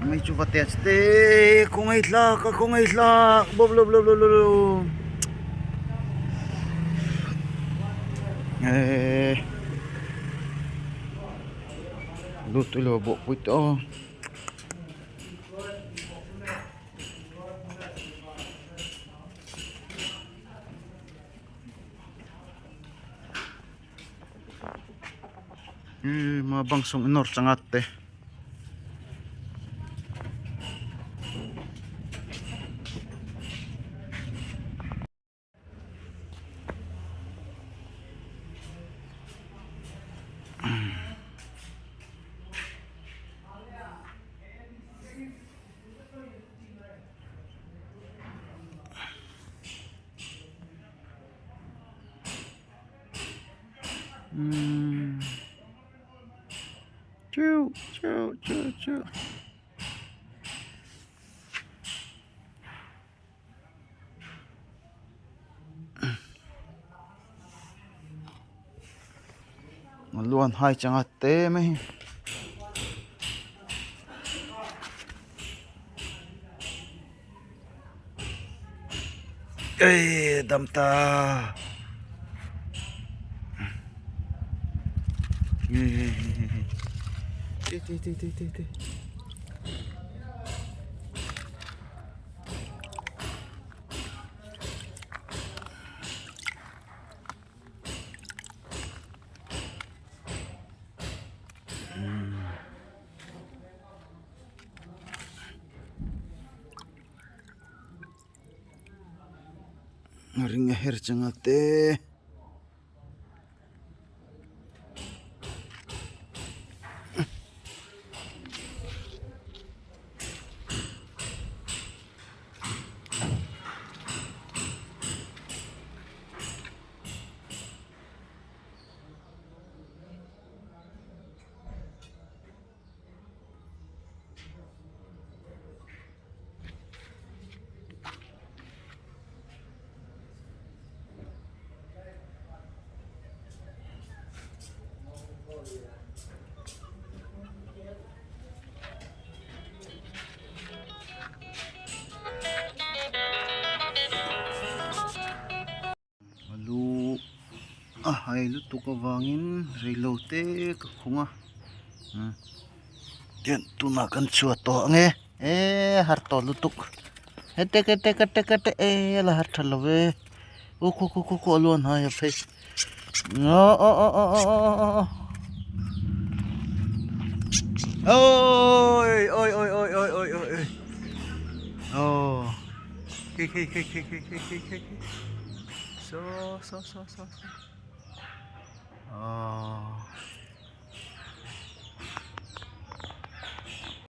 Mai chu va test te khawngaih thlak a khawngaih thlak bawp lo lo lo lo eee lut ilo bawhpui tawh a. Mga bang sung inor changat te. Umm chiu chiu chiu chiu luan hai changa te mai hi. Ê dam ta Tê tê tê tê tê tê Ring a her changa te. Lu a hai lutuk avangin reilo te ka khung a tian tunah kan chhuat tawh ang e eee har tawh lutuk hete hete hete hete e la har tha lo ve aw khaw khaw khaw khaw a luan hai a phei aw aw aw aw aw aw aw ôi ôi ôi ôi ôi ôi ôi ôi khi khi khi khi khi khi khi khi so so so so so.